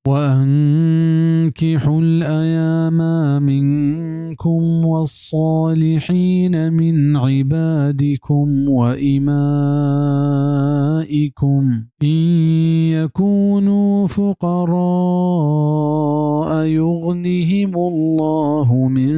وأنكحوا الأيامى منكم والصالحين من عبادكم وإمائكم إن يكونوا فقراء يغنهم الله من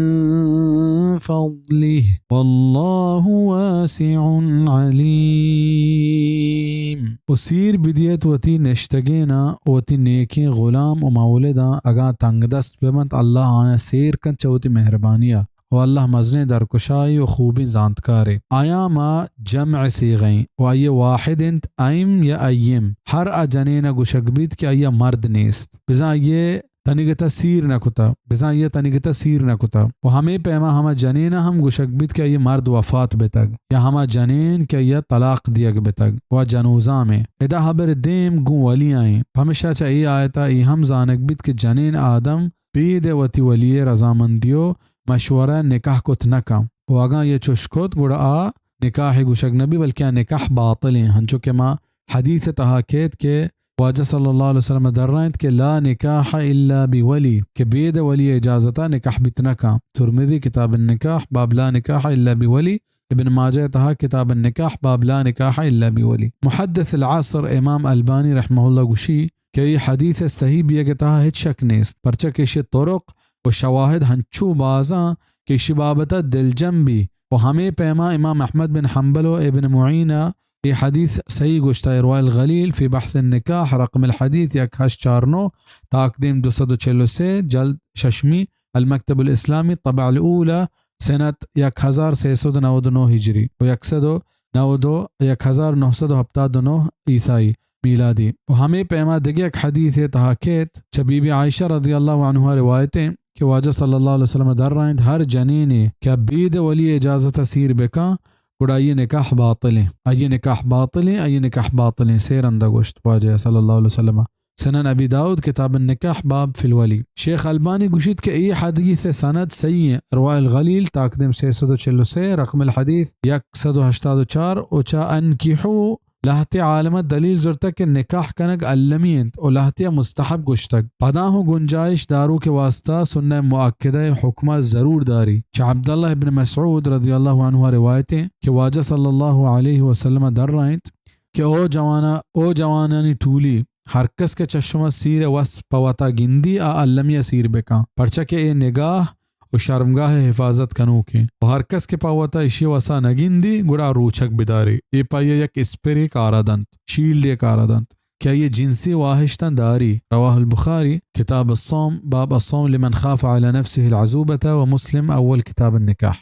فضله والله واسع عليم. و سیر بدیت وتی نشتگیناں، وتی نیکیں غلام و مولداں، اگاں تنگ دست ببنت، اللہ آیاں سیر کنت چہ وتی مہربانیا۔ و اللہ مزنیں درکشائے و خوبیں زانتکارے۔ آیاں ما جمع صیغہ ایں و آئی واحد انت، ایم یا ایم۔ ہر ا جنین ء گوشگ بیت کہ آئی ء مرد نیست، بزاں آئی ء تنیگتا سیر نہ کتا، بزاں آئی ء تنیگتا سیر نہ کتا۔ و ہمے پیما ہما جنین ء ہم گوشگ بیت کہ آئی ء مرد وفات بتگ، یا ہما جنین کہ آئی ء طلاق دیگ بتگ و جنوزام ایں۔ ادا ہبر دیم گوں ولی ء ایں۔ پمیشا چہ اے آیت ء اے ہم زانگ بیت کہ جنین آدم بید ء وتی ولی ء رضامندی و مشورہ ء نکاح کت نہ کن۔ و اگاں آئی ء چش کت، گڑا آ نکاح گوشگ نہ بی، بلکہ آ نکاح باطل ایں۔ ہنچو کہ ما حدیث ء تہا کیت کہ واجہ صلی اللہ علیہ وسلم ء درائینت کہ لا نکاح الا بولی، کہ بید ولی ء اجازت ء نکاح بیت نہ کن۔ ترمذی کتاب النکاح باب لا نکاح الا بولی، ابن ماجہ ء تہا کتاب النکاح باب لا نکاح الا بولی۔ محدث العصر امام البانی رحمہ اللہ گوشی کہ اے حدیث ء صحیح بیگ ء تہا ہچ شک نیست، پرچا کہ ایشی طرق و شواہد ہنچو بازاں کہ ایشی بابت ء دلجم بی۔ و ہمے پیما امام احمد بن حنبل و ابن معین ء اے حدیث صحیح گوشتہ۔ ارواء الغلیل فی بحث النکاح، رقم الحدیث یک ہشت چار نو، تاکدیم دو سد و چل و سے، جلد ششمی، المکتب الاسلامی، طبع الاولی، سنت یک ہزار سئے سد و نود و نو ہجری و یک سد و نود و، یک ہزار نو سد و ہپتاد و نو عیسائی میلادی۔ و ہمے پیما دگہ یک حدیث ء تہا کیت، چہ بی بی عائشہ رضی اللہ عنہا روایت ایں کہ واجہ صلی اللہ علیہ وسلم درائینت، ہر جنینے کہ بید ولی اجازت ء سیر بکاں، گڑا آئی نکاح باطل ایں، آئی نکاح باطل ایں، آئی نکاح باطل ایں۔ سے رندا گوشت واجہ صلی اللہ علیہ وسلم۔ سنن ابی داؤد کتاب النکاح باب فی الولی۔ شیخ البانی گوشیت کہ اے حدیث سند صحیح ایں، ارواء الغلیل تاکدیم سئے سد و چل و سے، رقم الحدیث یک سد و ہشتاد و چار، و چہ انکحوا لہتے عالم دلیل زرتگ کہ نکاح کنگ المی انت و لہتیا مستحب گوشتگ۔ پدا ہوں گنجائش داروک واسطہ سنہ مؤکدہ حکمہ ضرور داری۔ چہ عبداللہ ابن مسعود رضی اللہ عنہ روایت ایں کہ واجہ صلی اللہ علیہ وسلم درائینت کہ او جوانا، او جوانانی ٹولی، ہر کس کہ چہ شما سیر وس پہ وتا گندی، آ المی سیر بکن، پرچا کہ اے نگاہ و شرمگاہ حفاظت کنوکیں۔ و ہر کس کہ پہ وتا اشی وسا نہ گندی، گڑا روچگ بداری۔ اے پہ یک اسپرے کارا دنت، شیلڈے کارا دنت کہ آئی جنسی واہشتاں داری۔ رواه البخاری کتاب الصوم باب الصوم لمن خاف على نفسه العزوبة و مسلم اول کتاب النکاح۔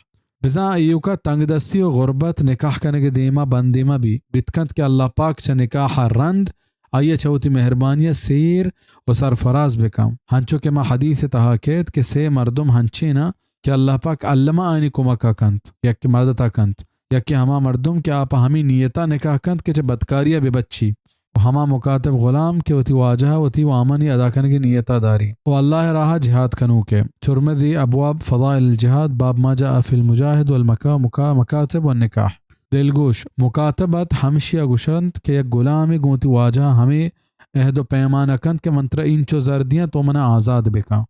بزاں ایوکا تنگ دستی و غربت نکاح کنگ دیما بندی مہ بی، بیت کنت کہ اللہ پاک چہ نکاح رند آئی ء چہ وتی مہربانی ء سیر و سرفراز بکن۔ ہنچو کہ ما حدیث ء تہا کیت کہ سے مردم ہنچین ء کہ اللہ پاک الما آیانی کمک ء کنت، یک مردتا کنت، یکے ہما مردم کہ آ پہ ہمے نیت ء نکاح کنت کہ چہ بدکاری ء بہ بچی، و ہما مکاتب غلام کہ وتی واجہ ء وتی وامانی ادا کنگی نیت ء داری و اللہ ء راہ ء جہاد کنوک ء۔ ترمذی، ابواب فضائل الجہاد، باب ما جاء فی المجاہد والمکا-، مکا-، مکاتب والنکاح۔ دلگوش، مکاتبت ہمشی ء گوشنت کہ یک گلامے گوں وتی واجہ ء ہمے عہد و پیمانہ کنت کہ من ترا اینچو زر دیاں، تو منا آزاد بکن۔